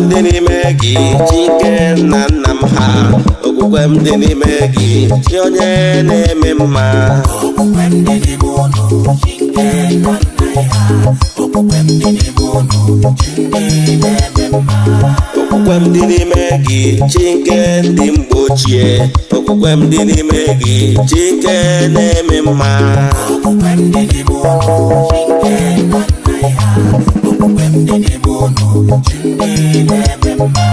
m dị n'ime gị, chi nke nna nna m ha. Okwukwe m dị n'ime gị, chi onye na-eme mma. Okwukwe m dị n'ime unu, chi nke nna nna ya. Okwukwe m dị n'ime unu, chi ndị na-eme mma. Okwukwe m dị n'ime gị, chi nke ndị mgbe ochie. Okwukwe m dị n'ime gị, chi nke na-eme mma. Okwukwe m dị n'ime unu, chi nke nna nna ya. Okwukwe m dị n'ime unu, chi ndị na-eme mma.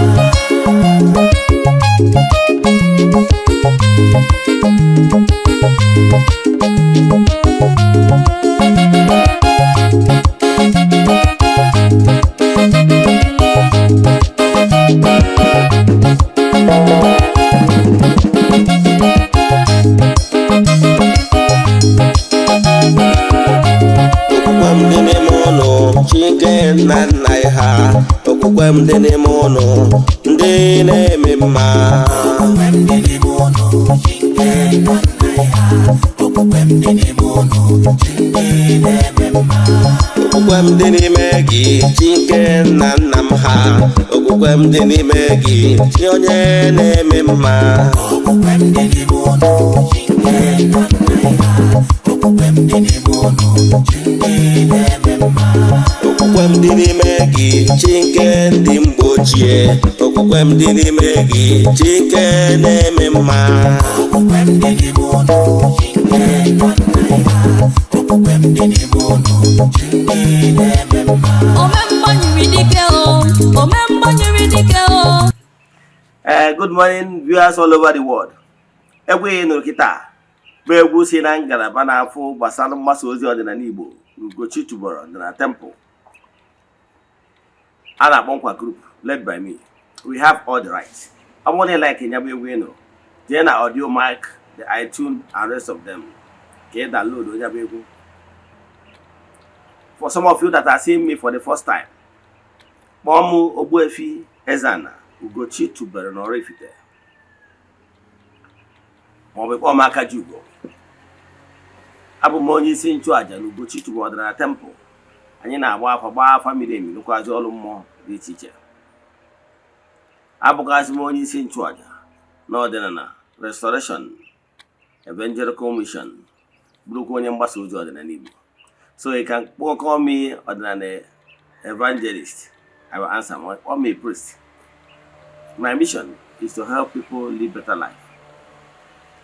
Okwukwe m dị n'ime ụnụ, chi nke nna nna ha. Okwukwe m dị n'ime ụnụ, ndị na-eme mma. Okwukwe m dị n'ime unu, chi nke nna nna ya. Okwukwe m dị n'ime unu, chi ndị na-eme mma. Okwukwe m dị n'ime gị, chi nke nna nna m ha. Okwukwe m dị n'ime gị, chi onye na-eme mma. Okwukwe m dị n'ime unu, chi nke nna nna ya. Okwukwe m dị n'ime unu, chi ndị na-eme mma. Okwukwe m dị n'ime gị, chi nke ndị mgbe ochie. Okwukwe m dị n'ime gị, chi nke na-eme mma. Okwukwe m dị n'ime unu, chi nke nna nna ya. Okwukwe m dị n'ime unu, chi ndị na-eme mma. Omemgbanyiri dike o, omemgbanyiri dike o. Good morning, viewers all over the world. Egwu ị nụrụ kịta bụ egwu si na ngalaba na-afụ gbasara mgbasa ozi ọdịnala Igbo, Ugochi Tubelu Ọdịnala Temple, a na-akpọ Nkwa Group, led by me. We have all the rights. Ọ bụrụ na ị like ya bụ egwu ị nụrụ, jee na Audiomack, the iTunes and rest of them ka ị download onye bụ egwu. For some of you that are seeing me for the first time, kpọọ m Ogbuefi Eze-Ana Ugochi Tubelu na Oraifite, maọbụ kpọọ m Akajiugo. Abụ m onye isi nchụaja na Ugochi Tubelu Ọdịnala Temple. Anyị na-agba afa, gbaa afa miri emi, rụkwazi ọrụ mmụọ dị iche iche. Abụgazi m onye isi nchụaja na Ọdịnala Restoration Evangelical Mission, bụrụkwa onye mgbasa ozi ọdịnala Igbo. So you can call me ọdịnala evangelist, I will answer. Call me a priest. My mission is to help people live better life,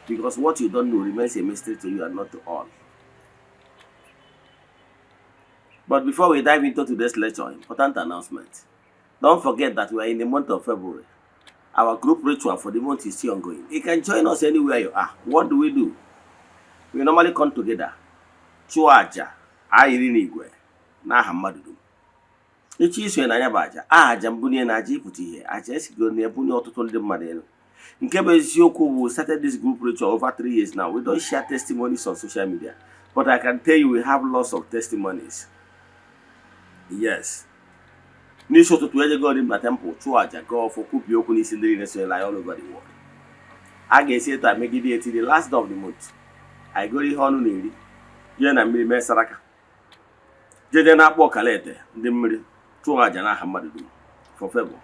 because what you don't know remains a mystery to you and not to all. But before we dive into today's lecture, important announcement. Don't forget that we are in the month of February. Our group ritual for the month is still ongoing. You can join us anywhere you are. What do we do? We normally come together, chụọ aja ayiri n'igwe n'aha mmadụ dum. Ịchọ isonye na ya bụ aja, aja mbunye na aja ịpụta ihe, aja esigo na ebunye ọtụtụ ndị mmadụ elu. Nke bụ eziokwu bụ, started this group ritual over 3 years now. We don't share testimonies on social media, but I can tell you we have lots of testimonies. Yes, n'isi ụtụtụ ejego dị na temple, chụọ aja, gaa ọfọ, kwubie okwu n'isi ndị niile sonyere anyị all over the world. A ga-esi etu a megide eti the last day of the month, anyị goro ihe ọnụ na-eri, jee na mmiri mee saraka, jeje na-akpọ ọkala ete ndị mmiri, chụọ aja n'aha mmadụ dum for favor.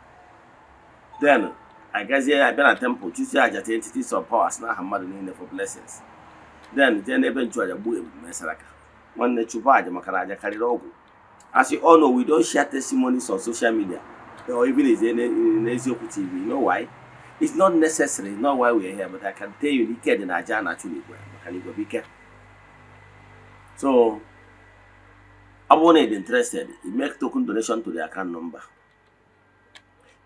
Then anyị gazie ya bịa na temple, chụsie aja to entities of powers n'aha mmadụ niile for blessings. Then jee n'ebe nchụaja, gbuo ebube, mee saraka. Nwanne, chụba aja, maka na aja karịrị ọgwụ. As you all know, we don't share testimonies on social media or even in Eziokwu TV. You know why? It's not necessary. It's not why we are here. But I can tell you, ike dị na aja a na-achụ n'igwe, maka na igwe bụ ike. So ọ bụrụ na ị dị interested, you make token donation to the account number,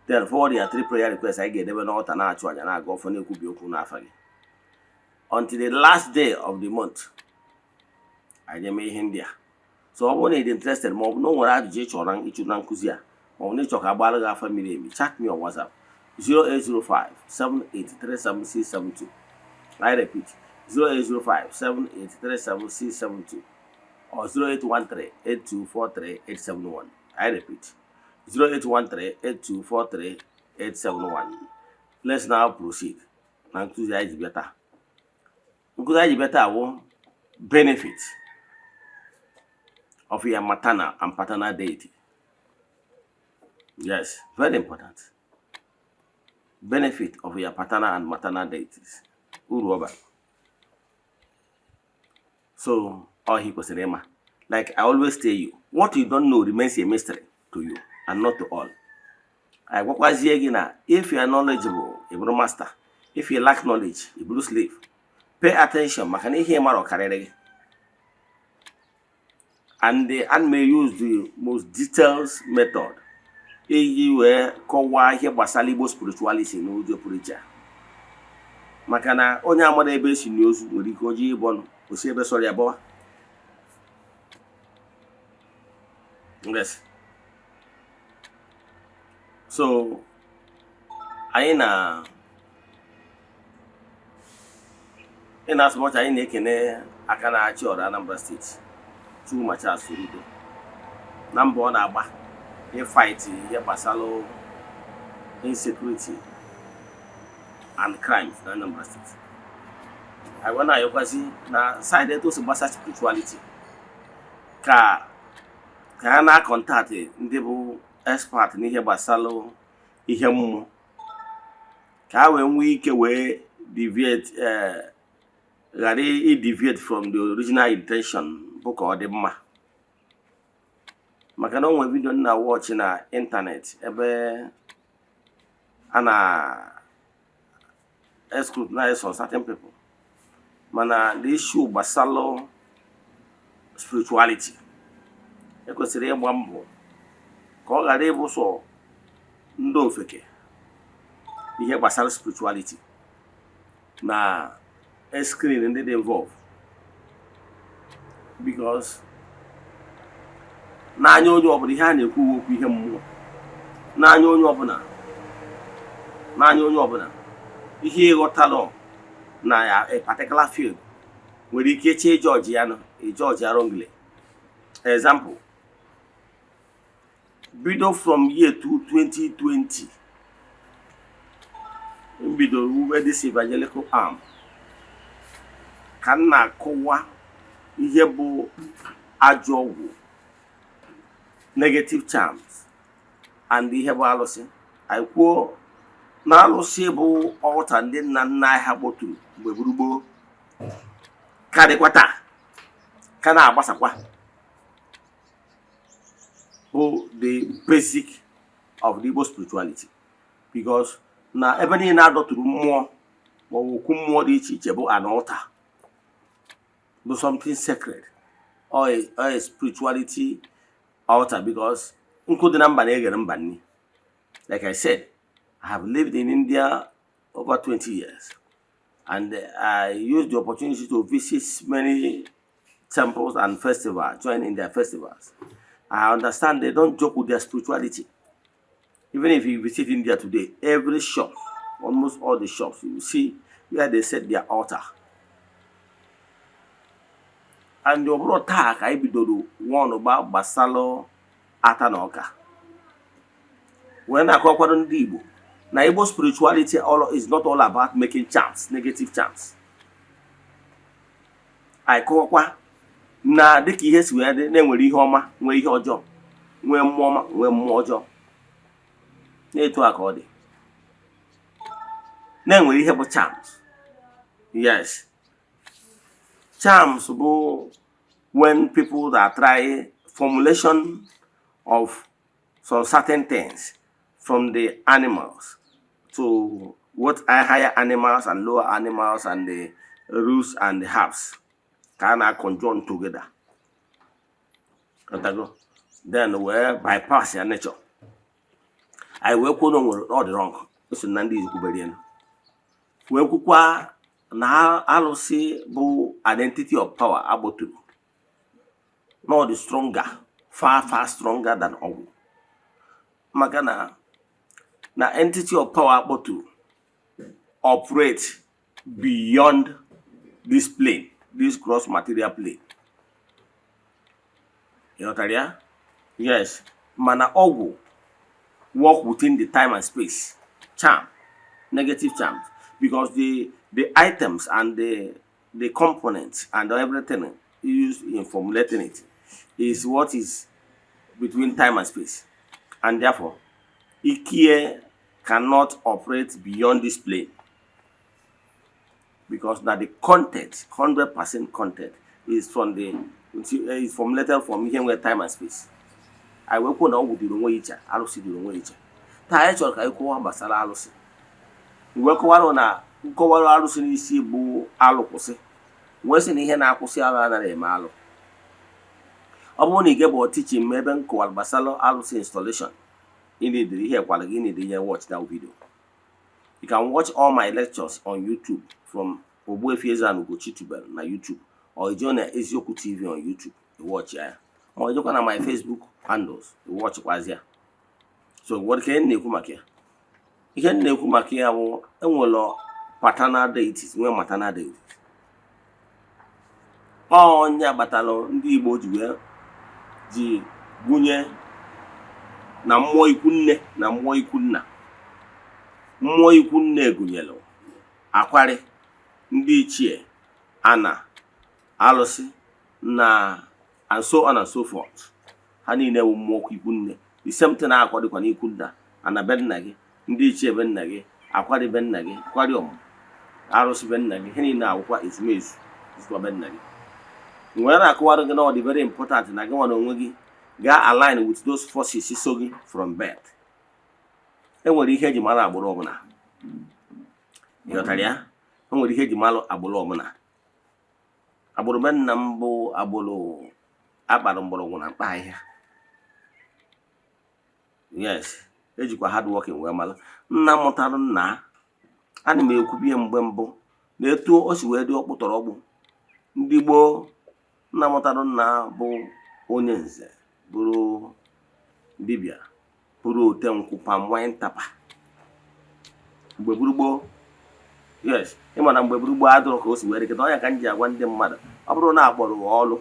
then forward your three prayer requests. Anyị ga-edebe n'ọta, na-achụ aja, na-aga ọfọ, na-ekwubi okwu n'afa gị until the last day of the month. Anyị eme ihe ndị a. So ọ bụrụ na ị dị interested, ma ọ bụ na o nwere ajụjụ ị chọrọ ịchụ na nkụzi a, ma ọ bụ na ịchọ ka agbara gị afa miri emi, chat me on WhatsApp 0805 7837672. I repeat, 0805 7837672 or 0813 8243 871. I repeat, 0813 8243 871. Let's now proceed na nkụzi anyị ji bịa taa. Nkụzi anyị ji bịa taa bụ benefit of your maternal and paternal deity. Yes, very important. Benefit of your paternal and maternal deities, uru ọ bara. So ọ ihe kwesịrị ịma. Like I always tell you, what you don't know remains a mystery to you and not to all. I gwakwazie gị na if you are knowledgeable, ị bụrụ master. If you lack knowledge, ị bụrụ slave. Pay attention, maka na ihe ị mara ọ karịrị gị. And the and may use the most detailed method iji wee kọwaa ihe gbasara Igbo spirituality n'ụzọ pụrụ iche, maka na onye amara ebe esi n'ozu nwere ike oji ịbọnụ osi ebe sọrọ ya bọwa. Yes, so anyị na in as much anyị na-ekene aka na-achị ọra Anambra Steeti, Chukwuma Charles Soludo, na mbọ ọ na-agba ịfight ihe gbasara insecurity and crimes na Anambra Steeti, anyị wee na-ayọkwazi na side etu o si gbasa spirituality ka ha na-acontact ndị bụ expert n'ihe gbasara ihe mmụọ, ka ha wee nwee ike wee deviate, ghara i-deviate from the original intention bụ ka ọ dị mma. Maka na o nwere video m na watch na ịntanetị ebe a na scrutinize some certain people, mana the issue gbasalụ spirituality, ekwesịrị ịgba mbọ ka ọ ghara ịbụ sọ ndị ofeke. Ihe gbasara spirituality na screen ndị dị involve, because n'anya onye ọbụla, ihe a na-ekwu okwu ihe mmụọ, n'anya onye ọbụla, n'anya onye ọbụla, ihe ịghọtalụ na ya a particular field nwere ike iche ịjudge ya, nọ ịjudge ya wrongly. Example, bido from year 2020 m bidoro wube this evangelical arm, ka m na-akọwa ihe bụ ajọ ọgwụ, negative charms, and ihe bụ alụsị. Anyị kwuo na alụsị bụ altar ndị nna nna anyị ha kpọturu mgbe gburugburu, ka dịkwa taa, ka na-agbasakwa, bụ the basic of the Igbo spirituality, because na ebe niile adọturu mmụọ maọbụ okwu mmụọ dị iche iche bụ an altar, bụ something sacred or a spirituality altar, because nkụ dị na mba na-eghere mba nni. Like I said, I have lived in India over 20 years and I used the opportunity to visit many temples and festivals, join in their festivals. I understand they don't joke with their spirituality. Even if you visit India today, every shop, almost all the shops, you will see where they set their altar. And ọ bụrụ taa ka anyị bidoro nwa gbasalụ ata na ọka wee na-akọkwado ndị Igbo na Igbo spirituality all is not all about making charms, negative charms. Anyị kọwakwa na dịka ihe si wee dị, na-enwere ihe ọma, nwee ihe ọjọọ, nwee mmụọ ọma, nwee mmụọ ọjọọ, na-etu a ka ọ dị, na-enwere ihe bụ charms. Yes, charms bụ when people that try formulation of some certain things from the animals to what are higher animals and lower animals and the roots and the herbs ka a na-conjoin together. Ghọtago? Then wee bypass ya nature. Anyị wee kwuo na o nwere ọ dị wrong, eso na ndị Igbo kwubere ya, wee kwukwa na alụsị bụ identity of power agboturu na ọ dị stronger, far far stronger than ọgwụ, maka na entity of power akpọturu operate beyond this plane, this gross material plane. Ịghọtara ya? Yes, mana ọgwụ work within the time and space. Charm, negative charms, because the items and the components and everything used in formulating it is what is between time and space, and therefore Ikie cannot operate beyond this plane because na the content, 100% content, is formulated from ihe nwere time and space. Anyị wee kwuo na ọgwụ dịrị onwe ya iche, arụsị dịrị onwe ya iche. Taa anyị chọrọ ka anyị kwuwa gbasara arụsị. Wee kọwara na nkọwara arụsị n'isi bụ alụ kwụsị, wee sị na ihe na-akwụsị alụ anaghị eme alụ. Ọ bụrụ na ị gebụ teaching m ebe m kọwara gbasara arụsị installation, ị na-ediri ihe kwara gị na ihe, watch that video. You can watch all my lectures on YouTube from Ogbuefi Eze-Ana Ugochi tubelu na YouTube, or ijee na Eziokwu TV on YouTube, watch ya, ma ọ jekwa na my Facebook handles, watchkwazi ya. So what ka m na-ekwu maka ya? Ihe m na-ekwu maka ya bụ enwere paternal deities, nwee maternal deities. Onye kpatalụ ndị Igbo ji wee ji gụnye na mmụọ ikwu nne na mmụọ ikwu nna. Mmụọ ikwu nne gụnyere akwarị, ndị ichie, ana, alụsị na and so on and so forth. Ha niile bụ mmụọ ikwu nne. The same thing akwadịkwa n'ikwu nna: ana be nna gị, ndị ichie be nna gị, akwarị be nna gị, akwarị ọmụmụ, arụsị be nna gị, ihe niile awụkwa ezumezu zikwa be nna gị. Mgbe a na-akọwara gị na ọ dị very important na gị nwa na onwe gị gaa align with those forces so gị from birth. E nwere ihe eji mara agbụrụ ọbụla, ịghọtara ya? E nwere ihe eji mara agbụrụ ọbụla. Agbụrụ be nna m bụ agbụrụ akpara mgbọrọgwụ na mkpa ahịhịa. Yes, ejikwa hard working wee mara nna mụtara nna. Ana m ekwubi ya mgbe mbụ na etu o si wee dị ọkpụtọrọ ọkpụ. Ndị gboo, nna mụtara nna bụ onye nze, bụrụ dibịa, bụrụ ote nkwụ, palm wine tapper mgbe gburu gboo. Yes, ịma na mgbe gburu gboo adịrọ ka o si wee dị kịta. Ọnya ka m ji agwa ndị mmadụ, ọ bụrụ na akpọrọ ọlụ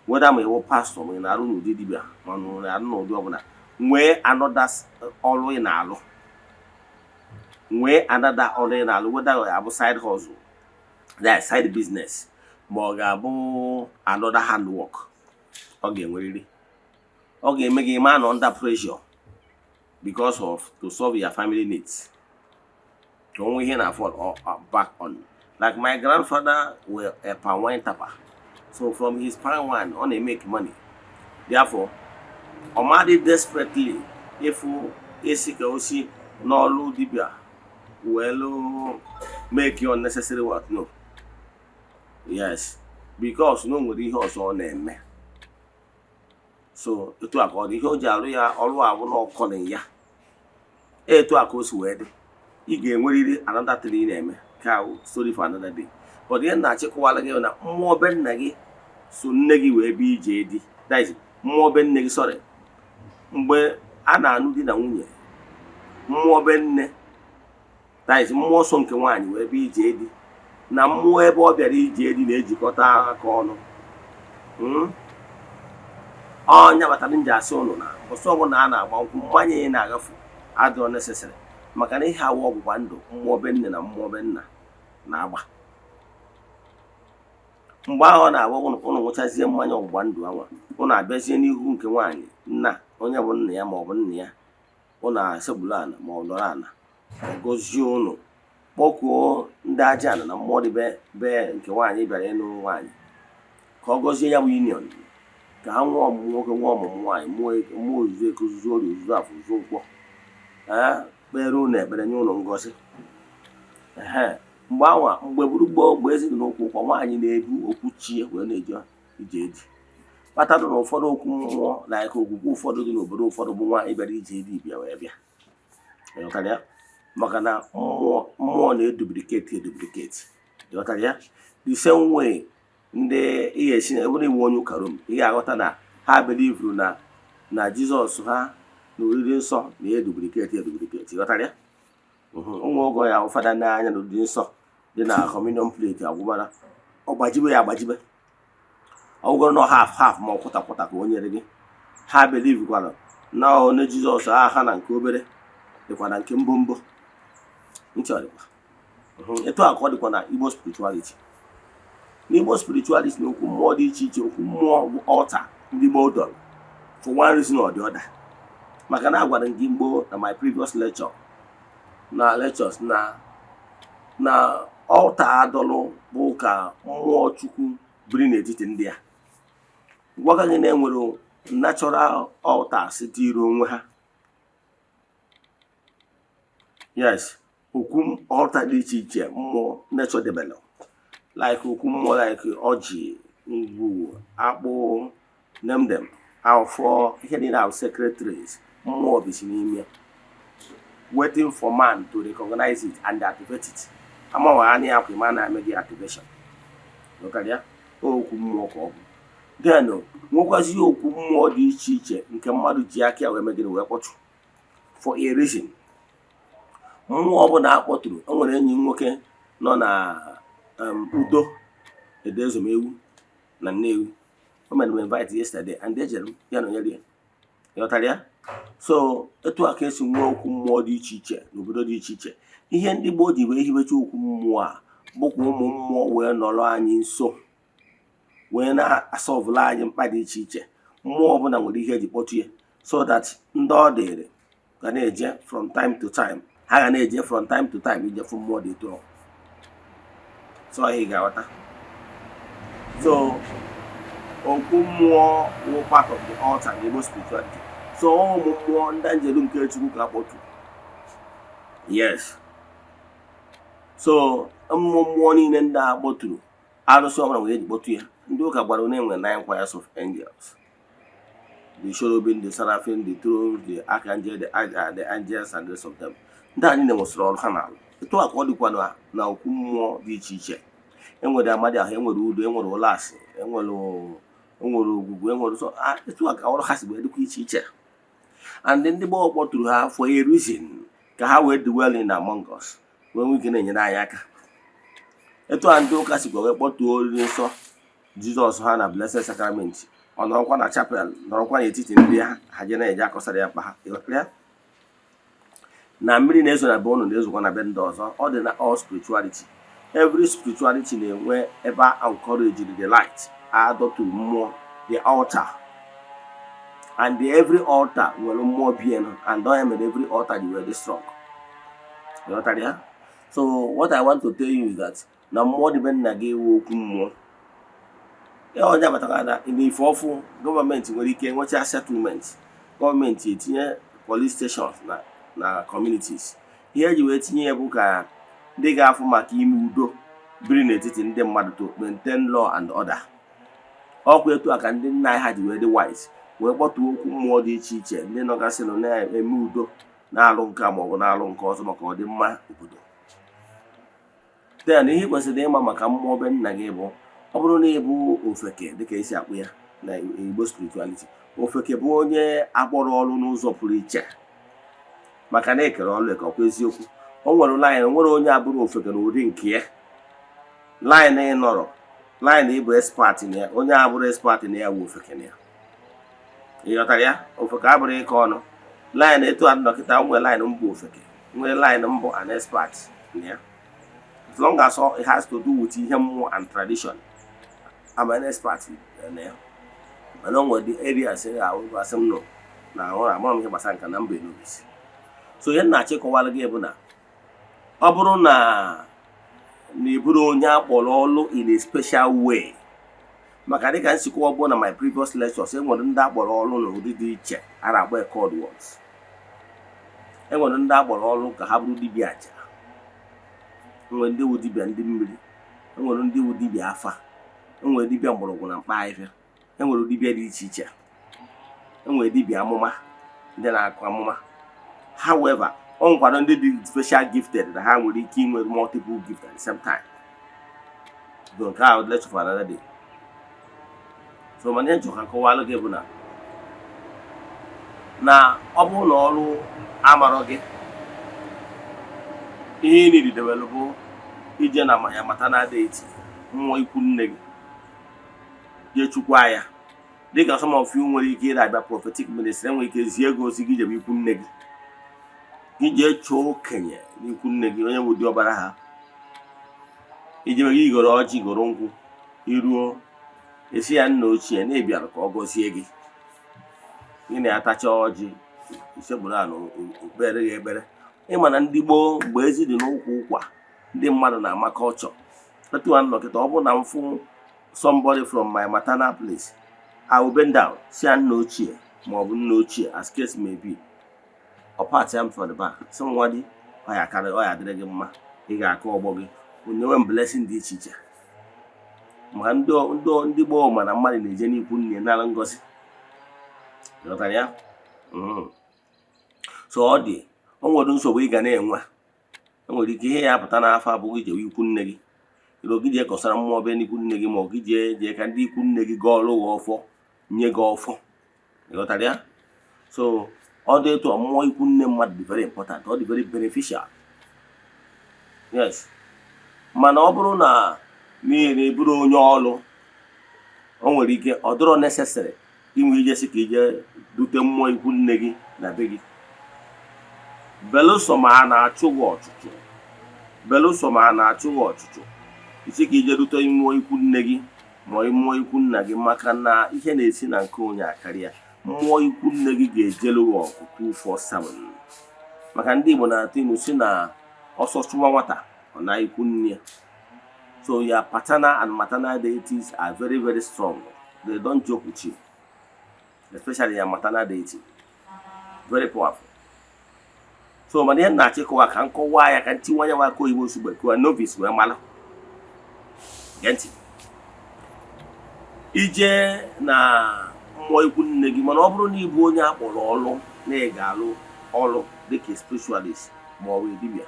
weda, ma ịwụ pastọ, ma ị na-arụ n'ụdị dibịa, ma ọ na-arụ n'ụdị ọbụla, nwee another ọrụ ị na-alụ, nwee another ọrụ ị na-alụ, weda ọ ga-abụ side hustle, that side business, ma ọ ga-abụ another handwork, ọ ga-enwerịrị. Ọ ga-eme gị ma nọ under pressure because of to solve your family needs, ka onwe ihe na fall back on. Like my grandfather were a palm wine tapper, so from his palm wine ọ na-emake money. Therefore, ọ madị desperately ịfụ esi ka o si n'ọlụ dibịa wee make unnecessary work. No, yes, because na o nwere ihe ọzọ ọ na-eme. So etu a ka ọ dị, ihe o ji arụ ya ọrụ abụ na ọkọlị ya. Etu a ka o si wee dị, ị ga-enwerịrị another thing ị na-eme, ka story for another day. But ihe na-achịkọwara gị na mmụọ be nna gị so nne gị wee bịa ije di, that is, mmụọ be nne gị, sorry, mgbe a na-anụ di na nwunye, mmụọ be nne, that is, mmụọ so nke nwaanyị wee bịa ije di na mmụọ ebe ọ bịara ije di na-ejikọta aka ọnụ. Ọnya batara m ji asị ụnụ na ọsọ ọbụla a na-agba nkwụ, mmanya ị na-agafu adịrọ necessary, maka na ihe awa ọgbụgba ndụ mmụọ be nne na mmụọ be nna na-agba. Mgbe ahụ ọ na-agba, ụnụ ṅụchazie mmanya ọgbụgba ndụ anwa, ụnụ abịazie n'ihu nke nwaanyị, nna onye bụ nna ya ma ọ bụ nna ya, ụnụ asekpuru ala ma ọ nọrọ ala, ọ gọzie ụnụ, kpọkuo ndị aja ala na mmụọ dị be nke nwaanyị bịara ịnụ nwaanyị, ka ọ gọzie ya bụ union, ka ha nwee ọmụmụ nwoke, nwee ọmụmụ nwaanyị, mụọ ozuzu eke, ozuzu orie, ozuzu afọ, ozuzu nkwọ. Ee, kpere ụnụ ekpere, nye ụnụ ngọzi. Ehe, mgbe anwa, mgbe gburu gboo, mgbe ezi dị n'ụkwụ ụkwa, nwaanyị na-ebu okwu chie wee na-eje ije edi, kpatara na ụfọdụ okwu mmụọ na aka ogwugwu ụfọdụ dị n'obodo ụfọdụ bụ nwaanyị bịara ije edi bịa wee bịa. Ịghọtara ya? Maka na mmụọ mmụọ na-eduplicate eduplicate. Ịghọtara ya? The same way ndị ị ga-esi na ebe iwu onye ụka Rom, ị ga-aghọta na ha believeru na Jizọs ha na oriri nsọ na-eduplicate eduplicate. Ịghọtara ya? Ụmụ oge ya ụfọdụ n'anya na oriri nsọ dị na communion plate agwụbara, ọ gbajibe ya agbajibe, ọ bụgoro na half half ma ọ kwụta kwụta ka o nyere gị. Ha believekwara na onye Jizọs aha na nke obere dịkwa na nke mbombo ntị ọ dịkwa. Etu a ka ọ dịkwa na Igbo spirituality. N'Igbo spirituality na okwu mmụọ dị iche iche, okwu mmụọ bụ altar ndị gboo dọrọ for one reason or the other. Maka na agwara m gị mgbo na my previous lecture na lectures na altar adọlụ bụ ka mmụọ Chukwu biri n'etiti ndị a. Gwaga gị na enwere natural altars dịịrị onwe ha. Yes, okwu altar dị iche iche mmụọ nature debelụ, like okwu mmụọ, like ọjị, ngwu, akpụ, name them, afọ, ihe niile ahụ, sacred trees, mmụọ bisi n'ime ya, waiting for man to recognize it and activate it. Amawa anya akwa ma na-eme gị activation. Ghọtara ya? Okwu mmụọ ka ọ bụ. Then nwekwazi okwu mmụọ dị iche iche nke mmadụ ji aka ya wee megide, wee kpọtụ for a reason. Mmụọ ọbụla akpọtụrụ, o nwere enyi m nwoke nọ na Udo Edezomewu na Nnewi. O mere m invite yesterday and ejere m ya nọnyere ya. Ịghọtara ya? So etu a ka esi nwee okwu mmụọ dị iche iche n'obodo dị iche iche. Ihe ndị gboo ji wee hibecha okwu mmụọ a bụkwa ụmụ mmụọ wee nọrọ anyị nso, wee na-asolvụrụ anyị mkpa dị iche iche. Mmụọ ọbụla nwere ihe eji kpọtụ ya, so that ndị ọ dịrị ga na-eje from time to time, ha ga na-eje from time to time ije fụ mmụọ dị etu ahụ. So ị ga-aghọta. So okwu mmụọ wụ part of the altar na Igbo spirituality. So ụmụ mmụọ ndị njelu nke Chukwu ka akpọtu. Yes, so ụmụ mmụọ niile ndị a kpọturu, arụsị ọbụla nwere eji kpọtụ ya. Ndị ụka gwara na enwere nine choirs of angels: the cherubim, the seraphim, the thrones, the archangel, the angels and the rest of them. Ndị a niile nwesịrị ọrụ ha na-alụ. Etu a ka ọ dịkwa na okwu mmụọ dị iche iche. Enwere amadi ahụ, enwere udo, enwere ụlasị, enwere ogwugwu, enwere. So etu a ka ọrụ ha si wee dịkwa iche iche. And ndị gboo kpọtụrụ ha for a reason, ka ha wee dwell in among us, wee nwee ike na-enyere anyị aka. Etu a ndị ụka sikwa wee kpọtuo oriri nsọ Jizọs ha na Blessed Sacrament, ọ nọrọkwa na chapel, nọrọkwa n'etiti ndị ha, ha je na-eje akọsara ya mkpa ha. Ịghọtara ya? Na mmiri na-ezo na be ụnụ na-ezokwa na be ndị ọzọ. Ọ dị na all spirituality. Every spirituality na-enwe ebe a encourage the light, adọturu mmụọ, the altar. And the every altar nwere mmụọ bien, and ọ ya mere every altar dị very strong. Ịghọtara ya? So what I want to tell you is that na mmụọ dị be nna gị ewu okwu mmụọ ya. Onye abatara na n'ife ọfụ, gọọmenti nwere ike nwechaa settlement, gọọmenti etinye police stations na communities. Ihe eji wee tinye ya bụ ka ndị ga-afụ maka ime udo biri n'etiti ndị mmadụ, to maintain law and order. Ọkwa etu a ka ndị nna anyị ha ji wee dị wise, wee kpọtuo okwu mmụọ dị iche iche, ndị nọgasịnụ na-eme udo, na-alụ nke a maọbụ na-alụ nke ọzọ maka ọdịmma obodo. Then ihe ị kwesịrị ịma maka mmụọ be nna gị bụ, ọ bụrụ na ị bụ ofeke, dịka esi akpụ ya na Igbo spirituality, ofeke bụ onye akpọrọ ọrụ n'ụzọ pụrụ iche, maka na ekere ọrụ eke. Ọkwa eziokwu, o nwere line, nwere onye abụrụ ofeke na ụdị nke ya, line ị nọrọ, line ịbụ expert na ya, onye abụrụ expert na ya bụ ofeke na ya. Ị ghọtara ya? Ofeke abụrụ ịkọ ọnụ. Line etu a dọkịta nwee, line mbụ ofeke nwee, line mbụ an expert na ya. As long as all it has to do with ihe mmụọ and tradition, I'm an expert na ya. Mana o nwere the areas asị m nọ na ahụ amara m ihe gbasara nka na mba enobisi. So ihe m na-achọ ịkọwara gị bụ na ọ bụrụ na ị bụrụ onye akpọrọ ọlụ in a special way, maka dịka nsikwa bụ na my previous lectures, enwere ndị akpọrọ ọlụ n'ụdị dị iche a na-akpọ called ones. Enwere ndị akpọrọ ọlụ ka ha bụrụ dibịa aja, enwere ndị wụ dibịa ndị mmiri, enwere ndị wụ dibịa afa, enwere dibịa mgbọrọgwụ na mkpa ahịhịa, enwere dibịa dị iche iche, enwere dibịa amụma, ndị na-akụ amụma. However, ọ nwekwara ndị dị special gifted na ha nwere ike inwe multiple gift at the same time. Bụ nke ahụ lecture for another day. So mana ihe nchọ ka kọwalụ gị bụ na ọ bụrụ na ọrụ amarọ gị, ihe ị nididewelu bụ ije na ya mata na deity, mmụọ ikwu nne gị, jee chukwa ya. Dịka some of you nwere ike ịra abịa prophetic ministry, enwere ike zie gị ozi gị jebe ikwu nne gị, gị jee chọọ okenye n'ikwu nne gị, onye bụ diọkpara ha. Ijebe gị goro ọjị, goro nkwụ, iruo, esi ya nna ochie na ịbịara ka ọ gọzie gị. Gị na ya tacha ọjị, Isekpuru ala, okpere gị ekpere. Ịma na ndị gboo, mgbe ezi dị n'ụkwụ ụkwa, ndị mmadụ na-ama culture. Etu a nnọkịta, ọ bụrụ na m fụ somebody from my maternal place, I will bend down, si ya nna ochie ma ọ bụ nna ochie, as case may be. Ọ pat ya m for the back, sị m, "Nwa di ọ ya karị, ọ ya adịrị gị mma, ị ga-akụ ọgbọ gị." Onyewe m blessing dị iche iche, maka ndị gboo ma na mmadụ na-eje n'ikwu nne nara ngozi. Ghọtara ya? So ọ dị, o nwere nsogbu ị ga na-enwe. Enwere ike ihe ya apụta n'afọ abụghị ijewe ikwu nne gị iro gị jee kọsara mmụọ bịa n'ikwu nne gị, ma ọ gị jee jee ka ndị ikwu nne gị gaa ọrụ gị ọfọ, nye gị ọfọ. Ịghọtara ya? So ọ dị etu a, mmụọ ikwu nne mmadụ dị very important, ọ dị very beneficial, yes. Mana ọ bụrụ na n'ihi na ị bụrụ onye ọlụ, o nwere ike ọ dịrọ necessary inwe ije sị ka ije dute mmụọ ikwu nne gị na be gị, belụsọ ma a na-achụ gị ọchụchụ, belụsọ ma a na-achụ gị ọchụchụ isi ka ije rute mmụọ ikwu nne gị ma mmụọ ikwu nna gị, maka na ihe na-esi na nke onye akarịa. Mmụọ ikwu nne gị ga-ejelu gị ọgụ 247, maka ndị Igbo na-atụ ilu si na ọsọ chụwa nwata, ọ na ikwu nne ya. So your paternal and maternal deities are very, very strong. They don't joke with you, especially your maternal deity, very powerful. So mana ihe m na-achọ ịkọwa, ka m kọwaa ya, ka ntiwanye nwa aka oyibo nsogbe kụwa novice wee mara. Gee ntị, ije na mmụọ ikwu nne gị, mana ọ bụrụ na ịbụ onye akpọrọ ọlụ na ị ga-alụ ọlụ dịka spiritualist ma ọ bụ dibịa,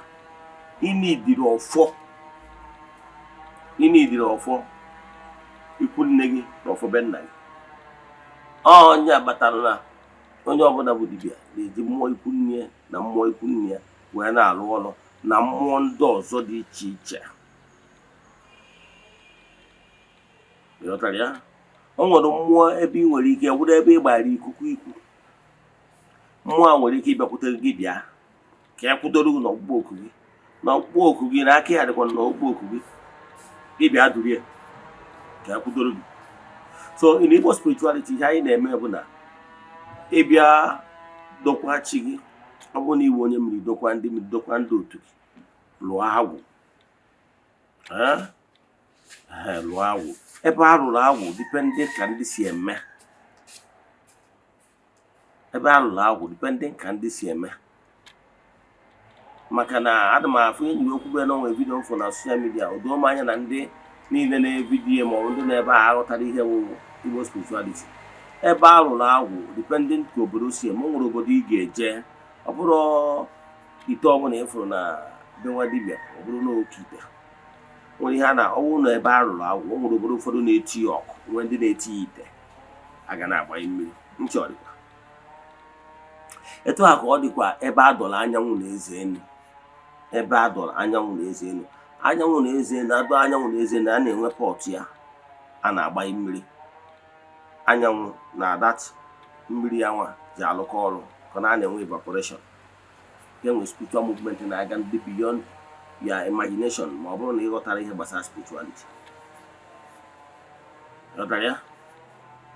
ịnidiri ọfọ, ịnidiri ọfọ ikwu nne gị na ọfọ be nna gị. Onye kpatara na onye ọbụla bụ dibịa na-eji mmụọ ikwu nne ya na mmụọ ikwu nne ya wee na-alụ ọlụ na mmụọ ndị ọzọ dị iche iche. Ịghọtara ya? O nwere mmụọ ebe ị nwere ike wụrụ ebe ị gbara ikuku ikwu, mmụọ a nwere ike ịbịakwute gị, bịa ka ya kwudoro gị n'ọkpụkpọ oku gị, na ọkpụkpọ oku gị na aka ya dịkwa n'ọkpụkpọ oku gị, ịbịa duru ya ka ya kwudoro gị. So in Igbo spirituality, ihe anyị na-eme bụ na ịbịa dokwa chi gị. Ọ bụrụ na iwu onye mmiri, dokwa ndị mmiri, dokwa ndị otu gị, lụọ agwụ. Ee, lụọ agwụ. Ebe a rụrụ agwụ, depending ka ndị si eme, ebe a rụrụ agwụ, depending ka ndị si eme, maka na ana m afụ enyi m okwube na onwe video mfụ na social media. O doo m anya na ndị niile na-evideo ma ọ bụ ndị na-ebe a aghọtara ihe wụ Igbo spirituality. Ebe a rụrụ agwụ, depending ka obodo si eme. O nwere obodo ị ga-eje, ọ bụrụ ite ọbụla ị fụrụ na be nwa dibịa, ọ bụrụ na oke ite nwere ihe a na ọwụ na ebe a rụrụ agwụ. O nwere obodo ụfọdụ na-eti ya ọkụ, nwee ndị na-eti ya ite aga na-agbanye mmiri nchọ. Dịkwa etu a ka ọ dịkwa ebe a dọrọ anyanwụ na eze enu, ebe a dọrọ anyanwụ na eze enu, anyanwụ na eze enu, adọ anyanwụ na eze enu, a na-enwe pot ya a na-agbanye mmiri anyanwụ na that mmiri ya nwa ji alụkọ ọrụ, ka na a na-enwe evaporation, ga-enwe spiritual movement na-aga ndị beyond your imagination, ma ọ bụrụ na ị ghọtara ihe gbasara spirituality. Ghọtara ya?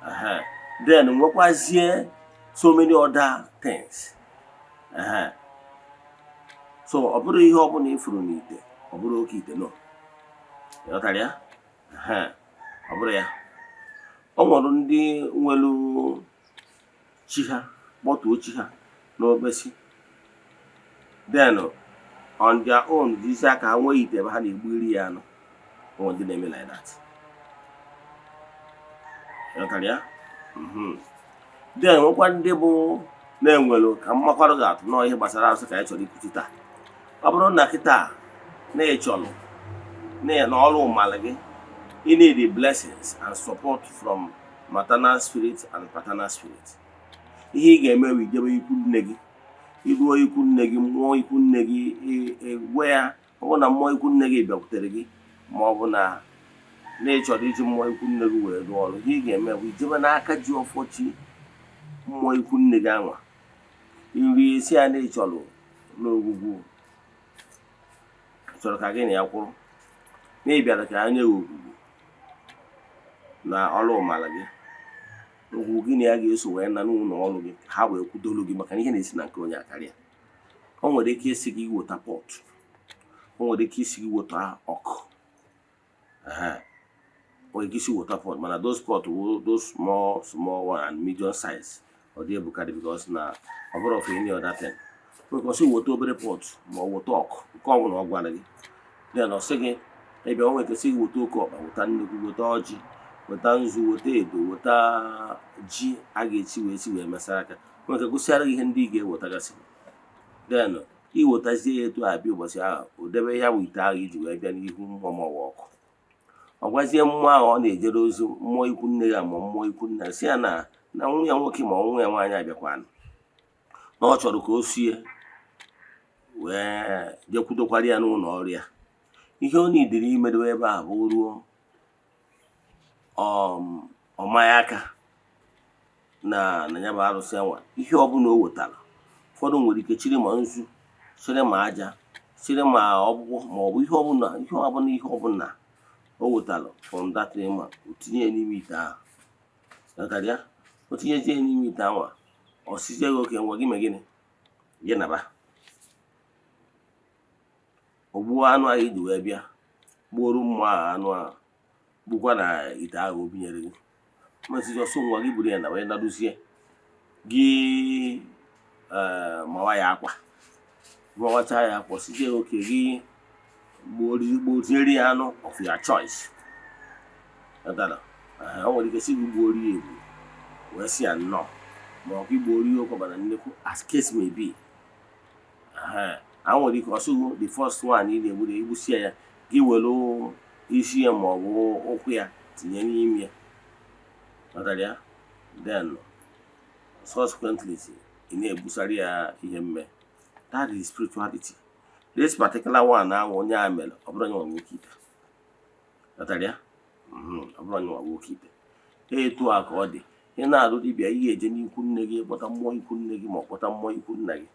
Ehe. Then nwekwazie so many other things. Ehe. So ọ bụrụ ihe ọbụla ifuru n'ite, ọ bụrụ oke ite, no. Ghọtara ya? Ehe. Ọ bụrụ ya, o nwere ndị nwere chi ha kpọtuo chi ha n'okpesi, then on their own jizi aka ha nwee ite ebe ha na-egbu iri ya anụ. O nwere ndị na-eme like that. Ghọtara ya? Then nwekwa ndị bụ na-enwelu ka mmakwarụ ga-atụ nọọ ihe gbasara arụsị ka anyị chọrọ ikwuchi taa. Ọ bụrụ na kịta na ị chọrọ na ọrụ ụmalị gị, you need the blessings and support from maternal spirit and paternal spirit, ihe ị ga-eme bụ ijebe ikwu nne gị. Iruo ikwu nne gị, mmụọ ikwu nne gị, gwa ya, ọ bụrụ na mmụọ ikwu nne gị bịakwutere gị, ma ọ bụ na na ị chọrọ iji mmụọ ikwu nne gị wee rụọ ọrụ, ihe ị ga-eme bụ ijebe n'aka ji ọfọ chi mmụọ ikwu nne gị anwa iri isi ya na ị chọrọ n'ogwugwu, chọrọ ka gị na ya kwụrụ, na ị bịara ka ya nye gị ogwugwu na ọrụ ụmala gị. Ngwugwu gị na ya ga-eso wee na n'ụlọ ọrụ gị, ha wee kwudolu gị, maka na ihe na-esi na nke onye akarịa. O nwere ike isi gị weta pot, o nwere ike isi gị weta ọkụ. Ehe. O nwere ike isi weta pot, mana those pot wụ those small small one and medium size. Ọ dị ebukarị because na ọ bụrụ for any other thing. O nwere ike ọ sị weta obere pot ma ọ weta ọkụ, nke ọbụla ọ gwara gị. Then ọ sị gị ebe o nwere ike sị gị weta oke ọkpa, weta nnukwu, weta ọjị, weta nzu, weta edo, weta ji a ga-echi wee si wee mesara aka. O nwere ike gụsịara gị ihe ndị ị ga-ewetagasị. Then iwetazie ya etu a bịa ụbọchị ahụ, o debe ya bụ ite ahụ iji wee bịa n'ihu mmụọ ma ọ bụ ọkụ. Ọ gwazie mmụọ ahụ ọ na-ejere ozi, mmụọ ikwu nne ya ma mmụọ ikwu nna ya, sị ya na nwa ya nwoke ma ọ nwa ya nwaanyị abịakwanụ, na ọ chọrọ ka o sie wee jekwudokwara ya n'ụlọ ọrụ ya. Ihe ọ nidiri imedowe ebe a bụ ruo ọ manye aka na ya bụ arụsị anwa, ihe ọbụla o wetara. Ụfọdụ nwere ike chiri ma nzu, chiri ma aja, chiri ma ọkpụkpụ, ma ọ bụ ihe ọbụla, ihe ọbụla, ihe ọbụla o wetara from that thing, ma o tinye ya n'ime ite ahụ. Ghọtara ya? O tinyezie ya n'ime ite ahụ, ọ sizie gị oke ngwa, gị mee gịnị? Gị naba. O gbuo anụ ahụ iji wee bịa, gbuoru mmụọ ahụ anụ ahụ, gbukwa na ite ahụ o binyere gị. Mesizi ọsọ ngwa, gị buru ya na wee nadozie gị, ee, mawa ya akwa, mawacha ya akwa, sizie oke gị gbuo, tinyere ya anụ of your choice. Ghọtara? Ee, o nwere ike si gị gbuo ya egbu wee sị ya nnọọ, ma ọ bụ igbuo ya ụkọbara nnekwu, as case may be. Ee, a nwere ike ọsụgụ the first one ị na-egburu, igbusie ya, gị were isi ya ma ọ bụ ụkwụ ya tinye n'ime ya. Ghọtara ya? Then subsequently ị na-egbusara ya ihe mme. That is spirituality. This particular one ahụ onye a mere, ọ bụrụ onye nwa nwoke ite. Ghọtara ya? Ọ bụrụ onye nwa nwoke ite. Etu a ka ọ dị. Ị na-alụ dibịa, ị ga-eje n'ikwu nne gị, kpọta mmụọ ikwu nne gị ma ọ kpọta mmụọ ikwu nna gị.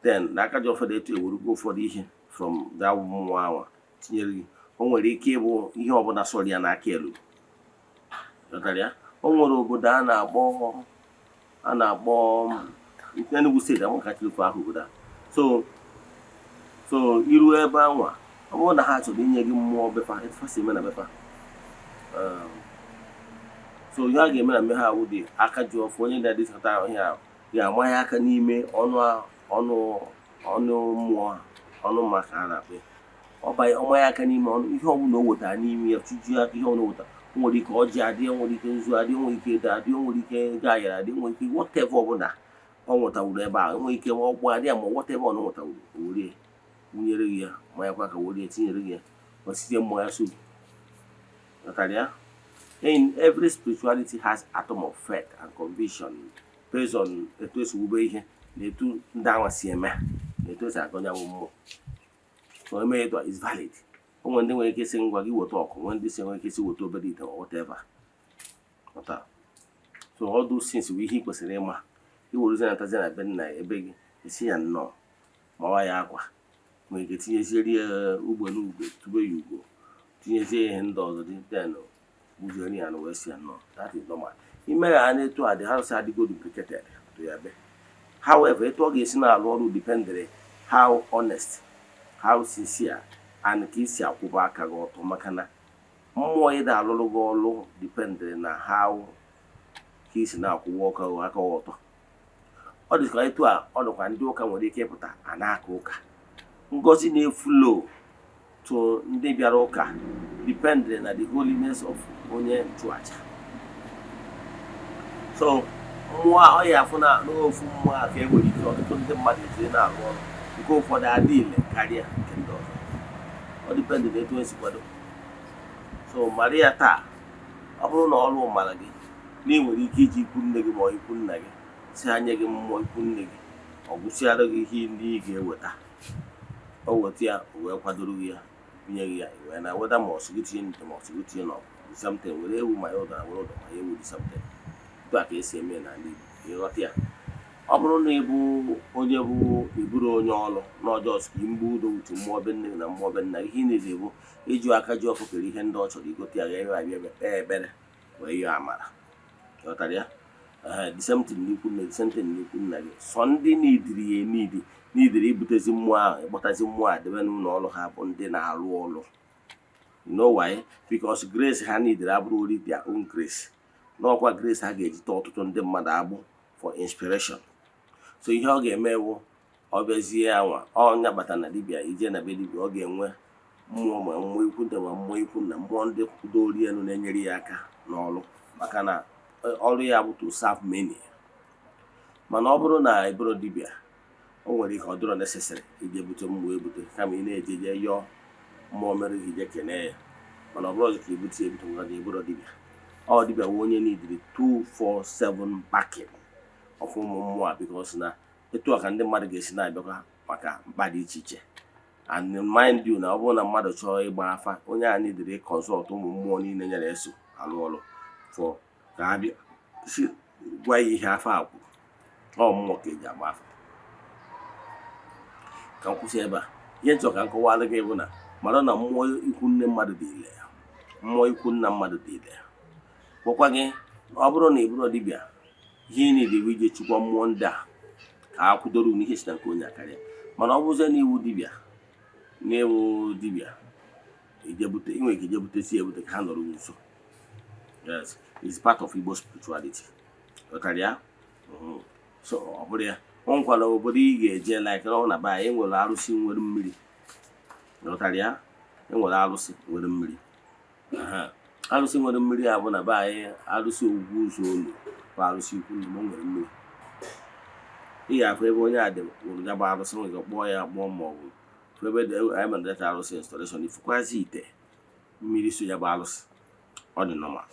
Then n'aka ji ụfọdụ etu ewerugo ụfọdụ ihe from that mmụọ ahụ tinyere gị. O nwere ike ịbụ ihe ọbụla sọrọ ya n'aka elu. Ghọtara ya? O nwere obodo a na-akpọ Enugu Steeti, amakachilifo ahụ obodo a. So iru ebe anwa, ọ bụrụ na ha chọrọ inye gị mmụọ befa, etu fa si eme na befa, so ihe a ga-eme na mme ha wụ dị aka ji ọfọ, onye na-edịsata ihe a ga-amanye aka n'ime ọnụ ọnụ ọnụ mmụọ, ọnụ maka a na-akpọ ya. Ọ ọmanye aka n'ime ọnụ, ihe ọbụla o wetara n'ime ya, tụjuo aka, ihe ọbụla o wetara. O nwere ike ọjị adị, o nwere ike nzu adị, o nwere ike edo adị, o nwere ike ego ayara adị, o nwere ike whatever ọbụla ọ nwetawuru ebe a, o nwere ike ọgbụ adị ya, ma whatever ọ nwetawuru, o were wunyere gị ya, manyakwa ka were tinyere gị ya, osizie mmụọ ya. So ghọtara ya? In every spirituality has atom of faith and conviction based on etu esi wube ihe na etu ndị anwa si eme na etu esi agọnya bụ mmụọ. So eme etu a is valid. O nwere ndị nwere ike isi ngwa gị weta ọkụ, nwee ndị si nwere ike isi weta obere ite or whatever. Ghọtara? So all those things bụ ihe ị kwesịrị ịma. Iweruzie natazie na be nna ebe gị, esi ya nnọọ, mawa ya akwa, nwere ike tinyeziere ya ugbe n'ugbe, tube ya ugo, tinyezie ihe ndị ọzọ dị, then gbuziere ya na wee si ya nnọọ. That is normal. Ime ya na etu a dị, arụsị adịgo duplicated to ya be. However, etu ọ ga-esi na-alụ ọrụ dependere how honest, how sincere and ka isi akwụba aka gị ọtọ, maka na mmụọ ịda alụrụ gị ọlụ dependere na how ka isi na-akwụwa aka gị ọtọ. Ọ dịka etu a ọ dịkwa, ndị ụka nwere ike ịpụta a na-aka ụka, ngozi na-eflow to ndị bịara ụka dependere na the holiness of onye nchụaja. So mmụọ a, ọ ya afụ na n'ofu mmụọ a ka e nwere ike ọtụtụ ndị mmadụ ejiri na-arụ ọrụ, nke ụfọdụ adị ile karịa nke ndị ọzọ. Ọ depend na etu esi kwado. So mara ya taa, ọ bụrụ na ọrụ mara gị na ị nwere ike iji ikwu nne gị ma ọ ikwu nna gị si ha nye gị mmụọ ikwu nne gị, ọ gwụsịara gị ihe ndị ị ga-eweta, o weta ya, o wee kwadoro gị ya, binye gị ya, i wee na weda, ma ọsọ gị tinye n'ite, ma ọsọ gị tinye n'ọkụ, the same thing. Were ewu ma ya ụda, were ụdọ ma ya ewu, the same thing. Etu a ka esi eme ya n'ala Igbo, ịghọta ya? Ọ bụrụ na ị bụ onye bụ ịbụrụ onye ọlụ n'ọjọọ ka mgbe udo utu mmụọ be nne gị na mmụọ be nna gị, ihe ị na-ezi bụ ịjụ aka ji ọfụ kere ihe ndị ọ chọrọ igote ya, ga abịa bịa kpee ekpere wee yọọ amara. Ịghọtara ya? Ee, the same thing n'ikwu nne, the same thing n'ikwu nna gị. Sọ ndị nidiri ya enidi, nidiri ibutezi mmụọ ahụ, ịkpọtazi mmụọ a debe n'ụlọ ọrụ ha bụ ndị na-arụ ọrụ. You know why? Because grace ha nidiri abụrụ only their own grace, n'ọkwa grace ha ga-ejite ọtụtụ ndị mmadụ agbụ for inspiration. So ihe ọ ga-eme bụ ọ bịazie anwa ọnya bata na dibịa, ije na be dibịa, ọ ga-enwe mmụọ, ma mmụọ ikwu nne, ma mmụọ ikwu nna, mmụọ ndị kwudori elu na-enyere ya aka n'ọrụ, maka na ọrụ ya bụ to serve many. Mana ọ bụrụ na ị bụrụ dibịa, o nwere ike ọ dịrọ necessary ije bute mmụọ ebute, kama ị na-eje je yọọ mmụọ mere gị, je kenee ya. Mana ọ bụrụ ọzọ ka ebute ya ebute, nwere na ịbụrụ dibịa. Ọ dibịa wụ onye nidiri 247 backing of ụmụ mmụọ a, because na etu a ka ndị mmadụ ga-esi na-abịakwa maka mkpa dị iche iche. And mind you, na ọ bụrụ na mmadụ chọọ ịgba afa, onye a nidiri consult ụmụ mmụọ niile nyere eso alụ ọrụ for ka ha bịa si gwa ya ihe afa a kwuru. Ọ mmụọ ka eji agba afa. Ka m kwụsị ebe a. Ihe nchọ ka m kọwara gị bụ na mara na mmụọ ikwu nne mmadụ dị ile, mmụọ ikwu nna mmadụ dị ile. Gwakwa gị, ọ bụrụ na ị bụrụ dibịa, ihe ị niile bụ ije chukwa mmụọ ndị a ka ha kwudoro unu ihe si na nke onye akarịa. Mana ọ bụzie na iwu dibịa, na-ewu dibịa, ijebute, ị nwere ike ijebutesi ebute ka ha nọrọ nso. Yes, it's part of Igbo spirituality. Ghọtara ya? So ọ bụrụ ya, o nwekwara obodo ị ga-eje, like ọ na be anyị, enwere arụsị nwere mmiri. Ghọtara ya? Enwere arụsị nwere mmiri. Aha. Arụsị nwere mmiri a bụ na be anyị, arụsị Ogwugwu Ụzọ Olu bụ arụsị ikwu nne m, o nwere mmiri. Ị ga-afụ ebe onye a dị nwụrụ ya bụ arụsị, nwere ike kpọọ ya kpọọ, ma ọ bụ fụ ebe dị anyị mere data arụsị installation, ifụkwazi ite mmiri so ya bụ arụsị. Ọ dị normal.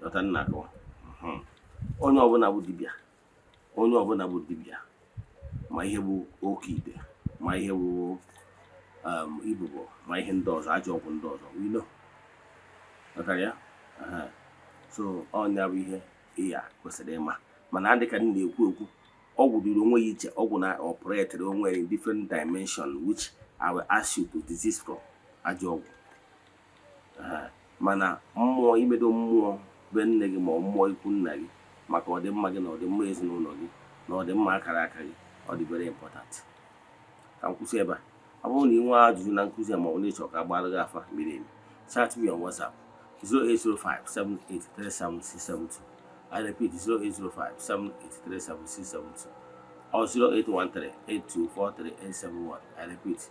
Ghọta nna akọwa? Onye ọbụla bụ dibịa, onye ọbụla bụ dibịa ma ihe bụ oke ite, ma ihe bụ ibubo, ma ihe ndị ọzọ, ajọ ọgwụ ndị ọzọ, we know. Ghọtara ya? Aha. So ọnya bụ ihe ị ya kwesịrị ịma. Mana adị ka m na-ekwu ekwu, ọgwụ dịrị onwe ya iche. Ọgwụ na operate onwe ya in different dimension, which I will ask you to desist from ajọ ọgwụ. Aha. Mana mmụọ, imedo mmụọ be nne gị ma ọ mmụọ ikwu nna gị maka ọdịmma gị na ọdịmma ezinụlọ gị na ọdịmma akara aka gị, ọ dị very important. Ka m kwụsị ebe a. Ọ bụrụ na ị nwee ajụjụ na nkụzi a, ma ọ bụ na ịchọ ka agbara gị afa miri emi, chat me on WhatsApp 08057837672. I repeat, 08057837672 or 08138243871. I repeat,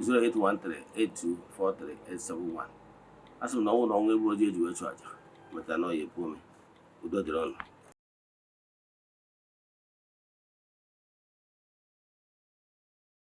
08138243871. A sị m na ọ bụrụ na ọnwa egbu ojii eji wee chụ aja meta na ọ ya ekwu ome. Udo dịrị ọnụ.